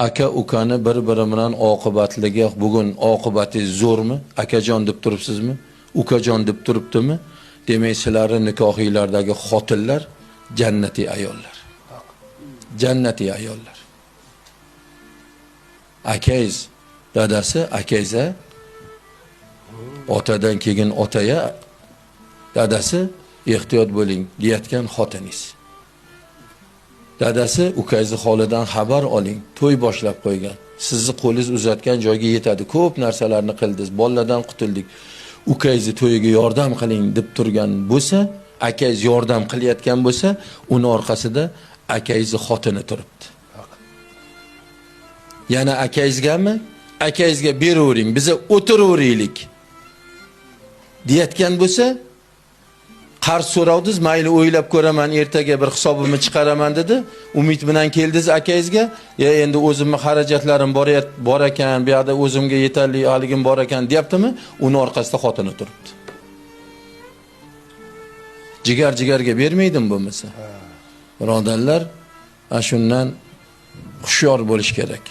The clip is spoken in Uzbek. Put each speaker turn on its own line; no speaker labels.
Aka ukani bir-biri bilan oqibatligi, bugun oqibati zo'rmi? Akajon deb turibsizmi? Ukajon deb turibdimi? Demak, sizlarni nikohinglardagi xotinlar jannatiy ayollar. Jannatiy ayollar. Akangiz dadasi, akangiz otadan keyin otaya dadasi ehtiyot bo'ling deyotgan xotiningiz. Dadasi ukangizni holidan xabar oling, to'y boshlab qo'ygan. Sizni qo'lingiz uzatgan joyga yetadi. Ko'p narsalarni qildingiz, bolalardan qutuldik. Ukangizni to'yiga yordam qiling deb turgan bo'lsa, akangiz yordam qilayotgan bo'lsa, uni orqasida akangizni xotini turibdi. Yana akangizgami? Akangizga beravering, biza o'tiraveraylik deyotgan bo'lsa, qarz so'ravdingiz, mayli o'ylab ko'raman, ertaga bir hisobimni chiqaraman dedi. Umid bilan keldingiz akangizga, ya endi o'zimni xarajatlarim bor ekan, bu yoqda o'zimga yetarli haligim bor ekan deyaptimi? Uni orqasida xotini turibdi. Jigar jigarga bermaydimi bo'lmasa? Birodarlar, ana shundan hushyor bo'lish kerak.